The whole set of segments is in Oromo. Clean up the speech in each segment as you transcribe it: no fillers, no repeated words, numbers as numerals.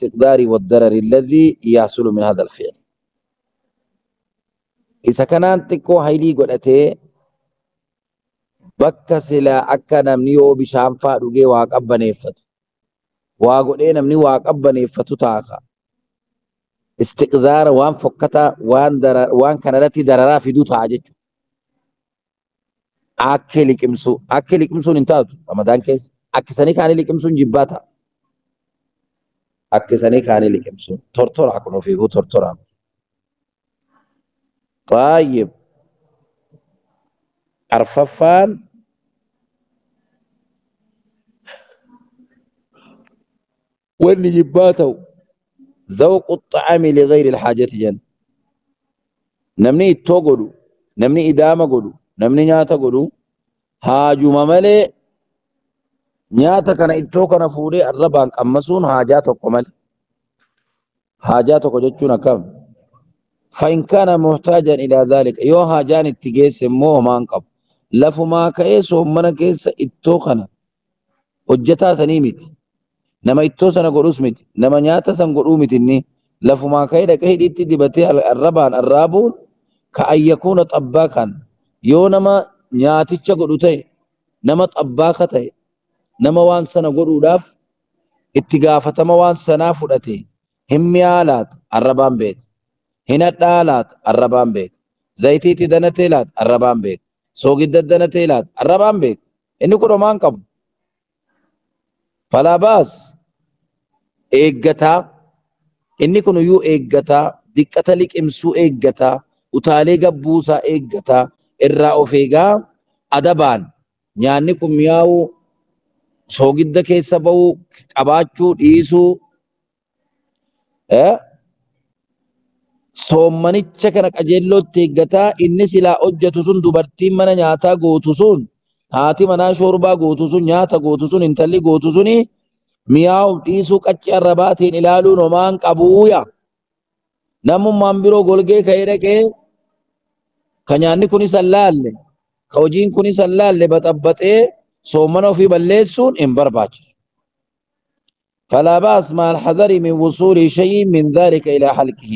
الاستقدار والضرر الذي يحصل من هذا الفعل. Isa kanaan xiqqoo haylii godhatee bakka silaa akka namni yoo bishaan faa dhugee waa qabbaneeffatu waa godhee namni waa qabbaneeffatu taaka. Istiqzaara waan fokkataa waan kanarratti dararaa fiduu ta'a jechuudha. Akka liqimsuu akka liqimsuun hin taatu Ramadaan keessa akkisanii kaanii liqimsuun jibbaa ta'a. Akkisanii kaanii liqimsuun tortoraa kun ofiifuu tortoraa. Taayib arfaffaan wanni jibbaa ta'u ذوق الطعام لغير الحاجة jenna. Namni ittoo godhu, namni idaama godhu, namni nyaata godhu haajuma malee nyaata kana ittoo kana fuudhee arrabaan qammasuun haajaa tokko malee. Haajaa tokko jechuun akkam? فإن كان محتاجا إلى ذلك yoo haajaan itti geesse immoo homaa hin qabu. Lafumaa ka'ee soommana keessa ittoo kana hojjetaa sanii miti. Nama ittoo sana godhus miti. Nama nyaata san godhuu miti inni. Lafumaa ka'ee dhaqee hidhiitti dibatee arrabaan arraabuun ka ayyakuuna xabbaakan yoo nama nyaaticha godhu ta'e nama xabbaaka ta'e nama waan sana godhuudhaaf itti gaafatama waan sanaa fudhate hin mi'aa laata arrabaan beeka. Hin hadhaa laata arrabaan beeka. Zayitiitti danatee laata arrabaan beeka. Soogidda danatee laata arrabaan beeka. Inni kun homaa hin qabu. Falaa baas eeggataa inni kun iyyuu eeggataa diqqata liqimsuu eeggataa utaalee gabbuusaa eeggataa irraa of eegaa adabaan nyaanni kun mi'aawuu soogidda keessa ba'uu qabaachuu dhiisuu soommanicha kana qajeellootti eeggataa inni silaa hojjetu sun dubartiin mana nyaataa gootu sun haati manaa shoorbaa gootu sun nyaata gootu sun intalli gootu suni mi'aawuu dhiisuu qaccee arrabaatiin ilaaluun homaan qabuuya. Namummaan biroo golgee ka'ee dhaqee ka nyaanni kunis hin laalle ka hojiin kunis hin laalle baxabbaxee soommana ofii balleessuun hin barbaachisu. فلا بأس مع الحذر من وصول شيء من ذلك إلى حلقه.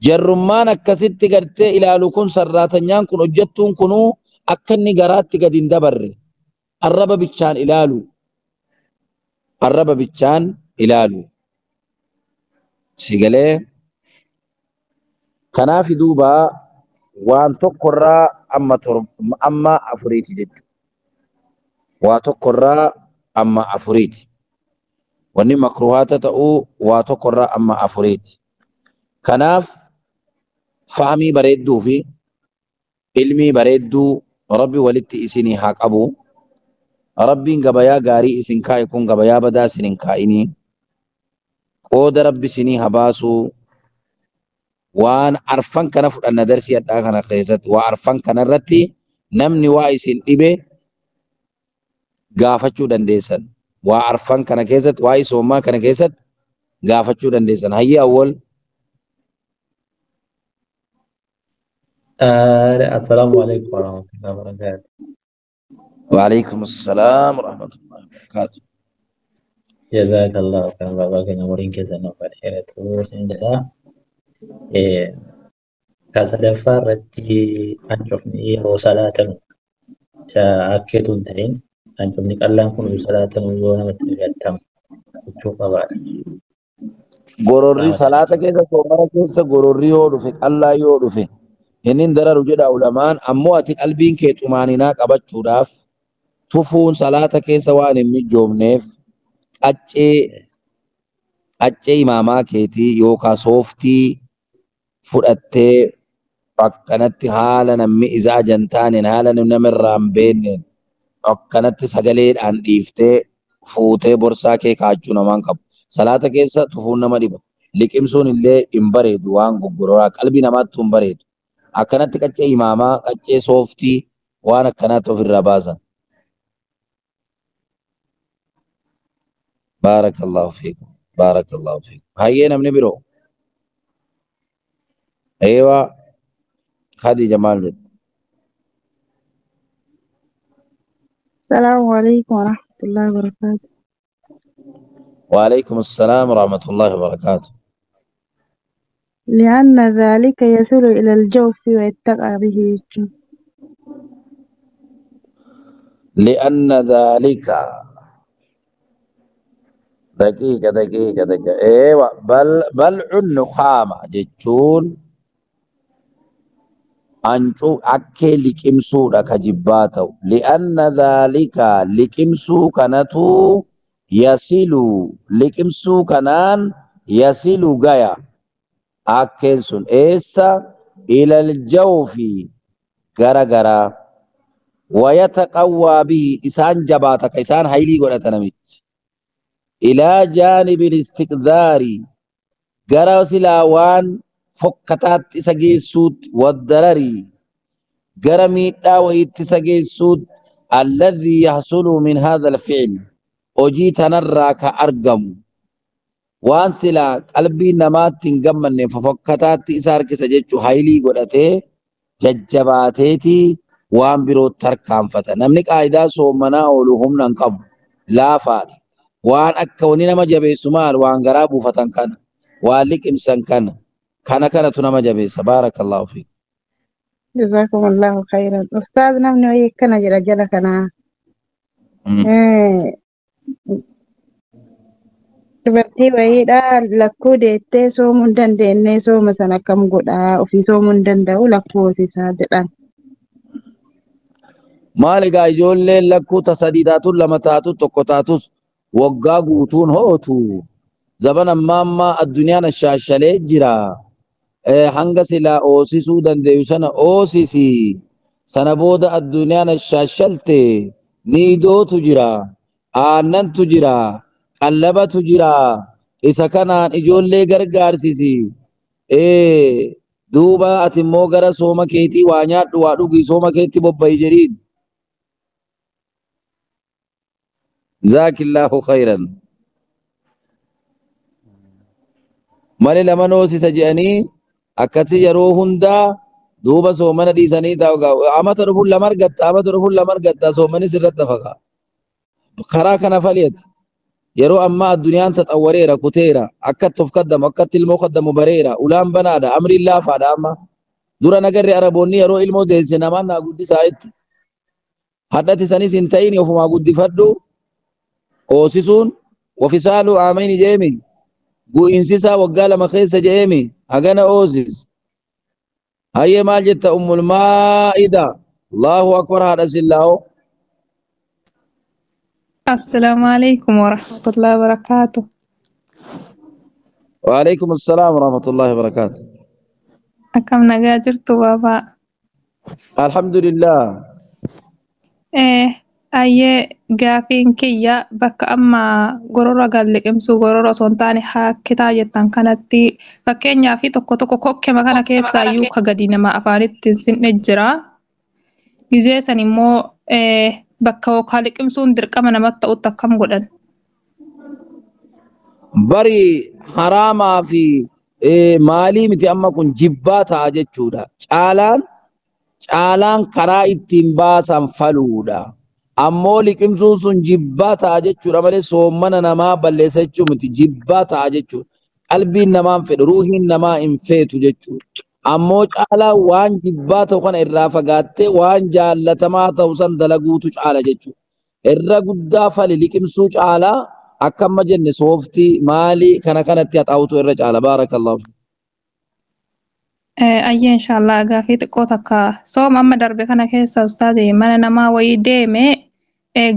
Jarrummaan akkasitti gartee ilaalu kun sarraatanyaan kun hojjettuun kunuu akka inni garaatti gad hin dabarre arraba bichaan ilaalu. Arraba bichaan ilaalu. Sigalee kanaaf duuba waan tokkorraa amma afuriiti jechuudha. Waa tokkorraa amma afuriiti. Wanni makruhaata ta'uu waa tokkorraa amma afuriiti. Kanaaf fahmii bareedduu fi ilmii bareedduu Rabbi walitti isinii haa qabu. Rabbiin gabayaa gaarii isin kaa'e kun gabayaa badaa isin hin kaa'inii. Qooda Rabbi isinii haa baasuu. Waan arfan kana fudhanna darsii hadhaa kana keessatti waa arfan kana irratti namni waa isin dhibe gaafachuu dandeessan. Waa arfan kana keessatti waa'ee soommaa kana keessatti gaafachuu dandeessan. Hayyee awwal. Assalaamu alaikum warahmatullahi wabarakatuh. وعليكم السلام ورحمة الله وبركاته. Jazakallahu khairan baabaa keenya umuriin keessan nuuf haa dheeratu isin jedha. Ka sadaffaa irratti hancufni yeroo salaatanu isa akkeetu hin ta'in hancufni qallaan kun yeroo salaatanu yoo namatti dhagattamu gochuu qabaadha. Gororri salaata keessa soomana keessa gororri yoo dhufe qallaa yoo dhufe inni hin dararu jedha ulamaan ammoo ati qalbiin kee xumaaninaa qabachuudhaaf tufuun salaata keessa waan hin mijoomneef qaccee imaamaa keetii yookaan sooftii fudhattee akkanatti haala namni isaa jantaaneen haala nama irraa hin beekneen akkanatti sagaleedhaan dhiiftee fuutee borsaa kee kaachuu namaan qabu. Salaata keessa tufuun nama dhiba. Liqimsuun illee hin bareedu waan goggororaa qalbii namaatti hin bareedu. Akkanatti qaccee imaamaa qaccee sooftii waan akkanaatti ofirraa baasan. Baarakallahu fiikum. Baarakallahu fiikum. Hayyee namni biroo. Eewa Khadija maal jette? السلام عليكم ورحمة الله وبركاته. وعليكم السلام ورحمة الله وبركاته. لأن ذلك يصل إلى الجوف ويتقى به. لأن ذلك دقيقة دقيقة دقيقة ايوه بلع النخامة jechuun ancuu akkee liqimsuudha ka jibbaa ta'u. لأن ذلك liqimsuu kanatu yasilu liqimsuu kanaan yasilu gaya akkeen sun eessa ilal jawfi gara garaa wayataqawwaa bihi isaan jabaata ka isaan haylii godhata namichi ilaa jaanibil istiqdaari gara silaa waan fokkataatti isa geessuutti waddararii gara miidhaa wayiitti isa geessuutti alladhii yahsulu min haadha alfi'l hojii tanarraa ka argamu waan silaa qalbii namaatti hin gammanne fofokkataatti isa harkisa jechuu haylii godhatee jajjabaateetii waan birootti tarkaanfata. Namni qaayidaa soommanaa oolu humna hin qabu laafaadha. Waan akka wanni nama jabeessu maal waan garaa buufatan kana waan liqimsan kana kana kanatu nama jabeessa. Baarakallaahu fiik. جزاكم الله خيرا. أستاذ namni wayii akkana jedha jala kanaa. Dubartii wayiidha lakkuu deettee soomuu hin dandeenye sooma sana akkam godhaa ofii soomuu hin danda'u lakkuu hoosisaa jedhan. Maal egaa ijoolleen lakkuu ta sadii taatu lama taatu tokko taatus waggaa guutuun hootu. Zaban ammaa ammaa addunyaan ashaashalee jira. Hanga silaa oosisuu dandeeyu sana oosisi. Sana booda addunyaan ashaashalte niidootu jira. Aannantu jira. Qallabatu jira. Isa kanaan ijoollee gargaarsisi. Duuba ati immoo gara sooma keetii waa nyaadhu waa dhugi sooma keetti bobba'i jedhiin. Jazaakillaahu khayran. Malee lama hoosisa jedhanii akkasii yeroo hundaa duuba soomana dhiisanii taa'u. Amata dhufuun lama argatta amata dhufuun lama argatta soomanis irratti hafa. Karaa kana faliyati. Yeroo ammaa addunyaan taxawwareera kuteera akkatti of kaddamu akkatti ilmoo kaddamu bareera ulaan banaadha amriin laafaadha amma dura nagarri araboonni yeroo ilmoo deesse namaan naa guddisaa itti hadhati sanis hin ta'in ofumaa guddifadhu oosisuun wafisaalu aamayni jeemi gu'insisaa waggaa 2 keessa jeemi hagana oosis hayyee maal jetta ummul maa'ida Allahu akbar haadha sillaa'oo. السلام عليكم ورحمة الله وبركاته. وعليكم السلام ورحمة الله وبركاته. أكم نجا jirtu بابا؟ الحمد لله. Ayyee gaafiin kiyya bakka amma gorora gad liqimsuu gorora osoo hin taane haakkitaa jettan kanatti fakkeenyaa fi tokko tokko kokkema kana keessaayyuu ka gadi nama afaanitti hin sinne jira. Gizee san immoo bakka yookaan liqimsuun dirqama namatti ta'utti akkam godhan? Bari haraamaa fi maalii miti amma kun jibbaa ta'a jechuudha. Caalaan karaa ittiin baasan faluudha. Ammoo liqimsuun sun jibbaa ta'a jechuudha malee soommana namaa balleessa jechuu miti jibbaa ta'a jechuudha. Qalbiin namaa hin fedhu ruuhiin namaa hin feetu jechuudha. Ammoo caalaan waan jibbaa ta'u kana irraa fagaattee waan jaallatamaa ta'u san dalaguutu caala jechuudha. Irra guddaa fali liqimsuu caalaa akka amma jenne sooftii maalii kana kanatti haxaa'utu irra caala. Baarakallaahu. Ayyee inshallah gaafii xiqqoo takka sooma amma darbe kana keessa ustaaze mana namaa wayii deeme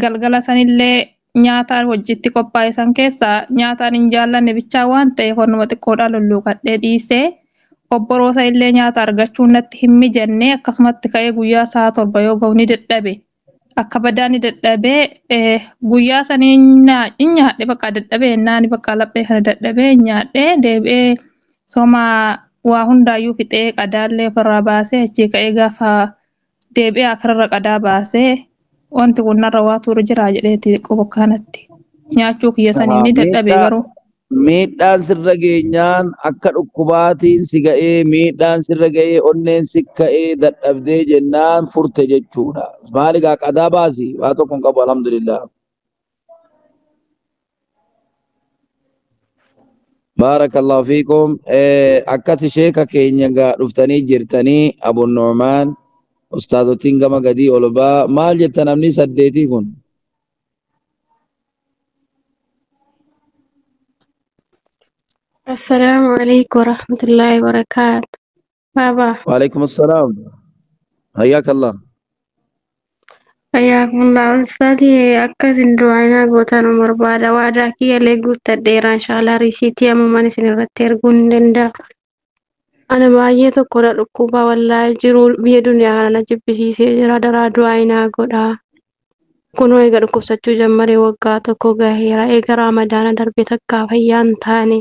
galgala sanillee nyaataan wajjitti qophaa'e san keessa nyaataan hin jaallanne bichaa waan ta'eef wannuma xiqqoodhaan lulluuqadhee dhiisee obboroosa illee nyaata argachuun natti hin mijanne akkasumatti ka'ee guyyaa sa'a 7 yoo ga'u ni dadhabe. Akka badaa ni dadhabee guyyaa sanii hin nyaadhe bakka dadhabee naani bakka laphee kana dadhabee nyaadhee deebi'ee sooma waa hundaayyuu fixee qadaallee ofirraa baasee achii ka'ee gaafa deebi'ee akararra qadaa baasee wanti kun narra waa turu jira jedheeti xiqqoo bakka kanatti nyaachuu kiyya sanii ni dadhabee garuu. Miidhaan sirra geenyaan akka dhukkubaatiin si ga'ee miidhaan sirra ga'ee onneen si ka'ee dadhabdee jennaan furte jechuudha. Maali gaa qadaa baasi waa tokko hin qabu alhamdulillah. Baarakallahu fiikum. Akkas sheeka keenya gaa dhuftanii jirtanii Abu Nu'maan ustaazotiin gama gadii ol baa maal jetta namni saddeetii kun? Assalaamu alaikum warahmatullahi wabarakaatu. Baaba, Waalaikum assalaam. Hayyakallah. Hayyaakumullah. Ustaati akka isin du'aayinaa gootan nu barbaada. Waadaa kiyyaalee guuttadheera inshaallah riisiitii ammumaan isin irratti erguu ni danda'a. Ana baay'ee tokkodha dhukkuba wallaahi jiru biyya duniyaa kana na jibbisiisee jira daraa du'aayinaa godhaa. Kunoo eega dhukkubsachuu jammaree waggaa tokko gaheera. Eega raamadaana darbe takkaa fayyaa hin taane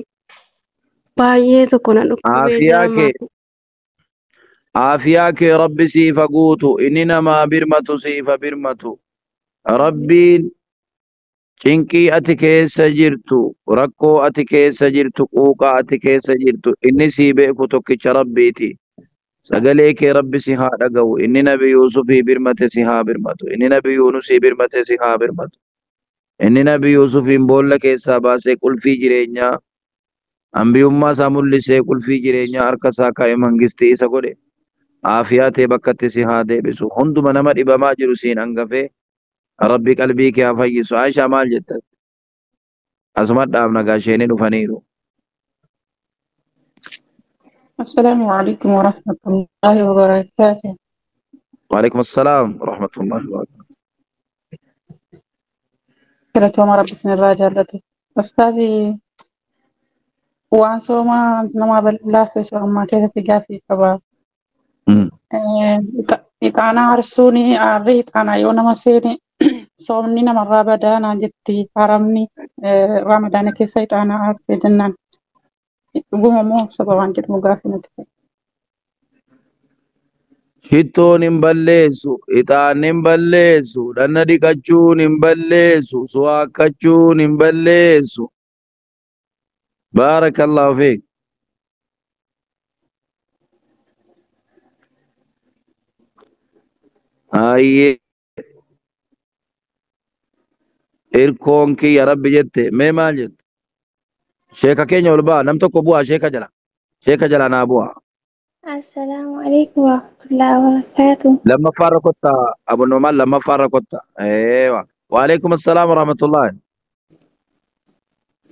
baay'ee tokko na dhukkubee Aafiyaa jira. kee aafiyaa kee rabbi siifa guutu inni namaa birmatu siifa birmatu. Rabbiin cinqii ati keessa jirtu rakkoo ati keessa jirtu quuqaa ati keessa jirtu inni sii beeku tokkicha rabbiiti. Sagalee kee rabbi si haa dhaga'u inni nabi Yuusufii birmate si haa birmatu inni nabi Yuunusii birmate si haa birmatu inni nabi Yuusufiin boolla keessaa baasee qulfii jireenyaa ambiyummaa isaa mul'isee qulfii jireenyaa harka isaa kaa'e mangistii isa godhe aafiyaa ta'e bakkatti si haa deebisu hunduma nama dhibamaa jiru siin hangafee rabbi qalbii kee haa fayyisu. Aishaa maal jetta? Asuma dhaabna gaasheenii dhufaniiru. السلام عليكم ورحمة الله وبركاته. وعليكم السلام ورحمة الله وبركاته. Galatooma Rabbi isinirraa jaallatu. Ustaazi waan sooma nama bal'aa ammaa keessatti gaaffii qaba. Ixaana aarsuun aarri ixaanaa yoo nama seene soomni namarraa badaa naan jetti haramni ramadaana keessa ixaana aarsee jennaan. Dhuguma moo soba waan jedhamu gaaffii natti ta'e. Shittoon hin balleessu, ixaanni hin balleessu, dhanna dhiqachuun hin balleessu, suwaakkachuun hin balleessu. Baarakallahu fiik. Ayyee irkoon kiyya rabbi jette mee maal jette? Sheeka keenya ol ba'a nam tokko bu'aa sheeka jala. Sheeka jala naa bu'aa. Assalaamu alaikum warahmatullahi wabarakatuh. Lammaffaa irra kottaa Abu Nu'maan lammaffaa irra kottaa. Eewa. Waalaikum assalaam warahmatullahi.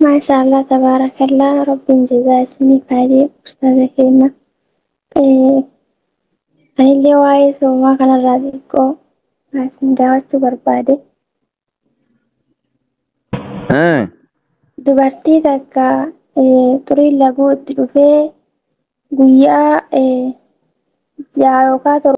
Maasha Allah tabaarakallah rabbiin jazaa isinii baay'ee ustaaza keenya. Anillee waa'ee soomaa kanarraa xiqqoo isin gaafachuu barbaade. Dubartii takka xuriin laguu itti dhufee guyyaa 6 yookaan 7